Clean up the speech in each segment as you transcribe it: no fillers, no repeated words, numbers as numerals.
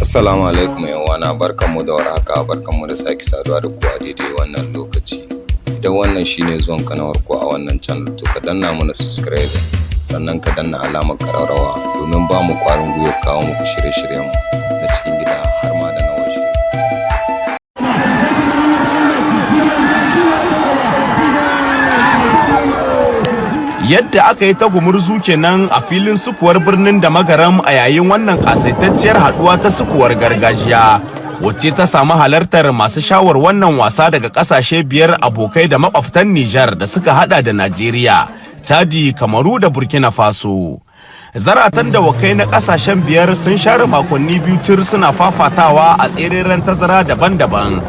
Assalamu alaikum 'yan uwana, barkanmu da warhaka, barkanmu da sake saduwa da ku a daidai wannan lokaci. Idan wannan shine zuwan ka na farko a wannan channel, to ka danna mana subscribe, sannan ka danna alamar ƙararrawa domin ba mu ƙwarin gwiwa kawo muku shirye-shiryenmu na cikin gida har ma da na waje. Yadda aka yi ta gumurzu kenan a filin sukuwar birnin da Magaram a yayin wannan kasaitacciyar haduwa ta sukuwar gargajiya, wacce ta samu halartar masu shawar wannan wasa daga kasashe biyar abokai da makwabtan Nijar da suka hada da Najeriya, Chadi, Kamaru da Burkina Faso. Zaratan dawakai na kasashen biyar sun share makonni 2 tir suna fafatawa a tsereren tazara daban-daban.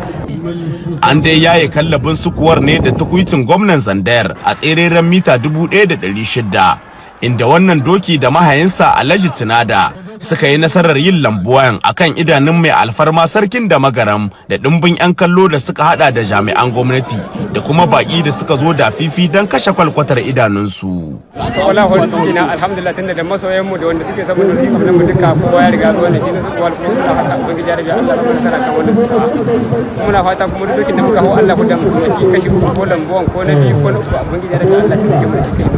An dai yaye kallabin sukuwar ne da tukuicin gwamnan Zandar a tsereren mita 1,600, inda wannan doki da mahayinsa Alhaji Tinada suka yi nasarar yin lambuwan akan idanun mai alfarma sarkin da Magaram da ɗimbin 'yan kallo da suka hada da jami'an gwamnati da kuma baƙi da suka zo da fifi don kashe kwalkwatar idanunsu. Wala farin ciki na, alhamdulillah, tunda da masoyan mu da wanda suke saboda suke kamar mu duka, kowa ya riga zuwa ne shi ne su kuwa. Kuma muna fata Ubangiji ya rabi Allah kuma nasara kan wannan su. Muna fata kuma duk dokin da muka hau, Allah ku da mu a cikin kashi uku, ko lambuwan ko na biyu ko na uku, Ubangiji ya rabi Allah ta mu da shi kai.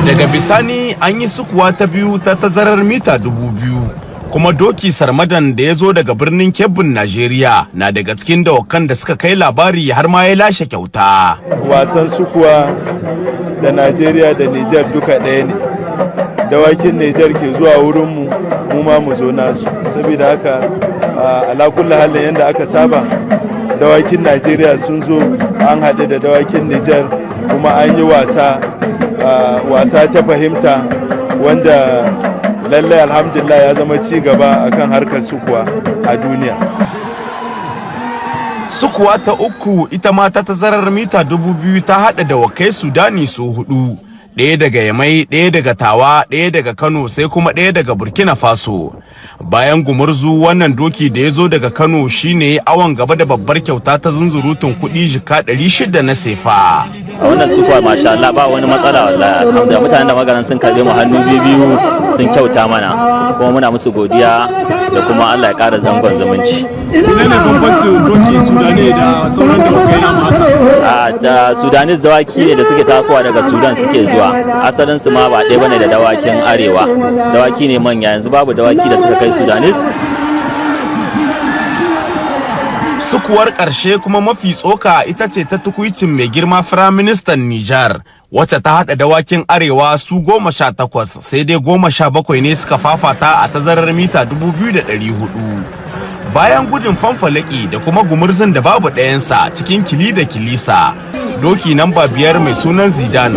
Daga bisani an yi sukuwa ta biyu ta tazarar mita 2,000, kuma doki Sarmadan da ya zo daga birnin Kebbin, Najeriya, na daga cikin dawakan da suka kai labari har ma ya lashe kyauta. Wasan sukuwa da Najeriya da Nijar duka ɗaya ne. Dawakin Nijar ke zuwa wurinmu, mu ma mu zo nasu. Saboda haka, ala kulli halin, yadda aka saba, dawakin Najeriya sun zo, an haɗu da dawakin Nijar, kuma an yi wasa, wasa ta fahimta, wanda lallai alhamdulillah ya zama ci gaba akan harkar sukuwa a duniya. Sukuwa ta uku, ita ma ta tazarar mita 2,000, ta haɗa dawakai Sudani su hudu. Ɗaya daga Yamai, ɗaya daga Tawa, ɗaya daga Kano, sai kuma ɗaya daga Burkina Faso. Bayan gumurzu, wannan doki da ya zo daga Kano shine awon gaba da babbar kyauta ta zunzurutun kuɗi jika 600 na sefa. A wannan sukuwa, masha Allah, ba wani matsala wallahi, alhamdulillah. Mutanen da Magaran sun karbe mu hannu biyu, sun kyauta mana, kuma muna musu godiya da kuma Allah ya ƙara dangon zumunci. Menene bambancin doki Sudane da sauran dawakai namu haka? A ta Sudanese dawaki ne da suke takowa daga Sudan suke zuwa. Asalin su ma ba ɗaya bane da dawakin arewa. Dawaki ne manya, yanzu babu dawaki da suka kai Sudanese. Sukuwar ƙarshe kuma mafi tsoka ita ce ta tukuicin mai girma Firaministan Nijar, wacce ta haɗa dawakin arewa su 18, sai dai 17 ne suka fafata a tazarar mita 2,400. Bayan gudun fanfalaki da kuma gumurzun da babu ɗayansa cikin kili da kilisa, doki namba 5 mai sunan Zidane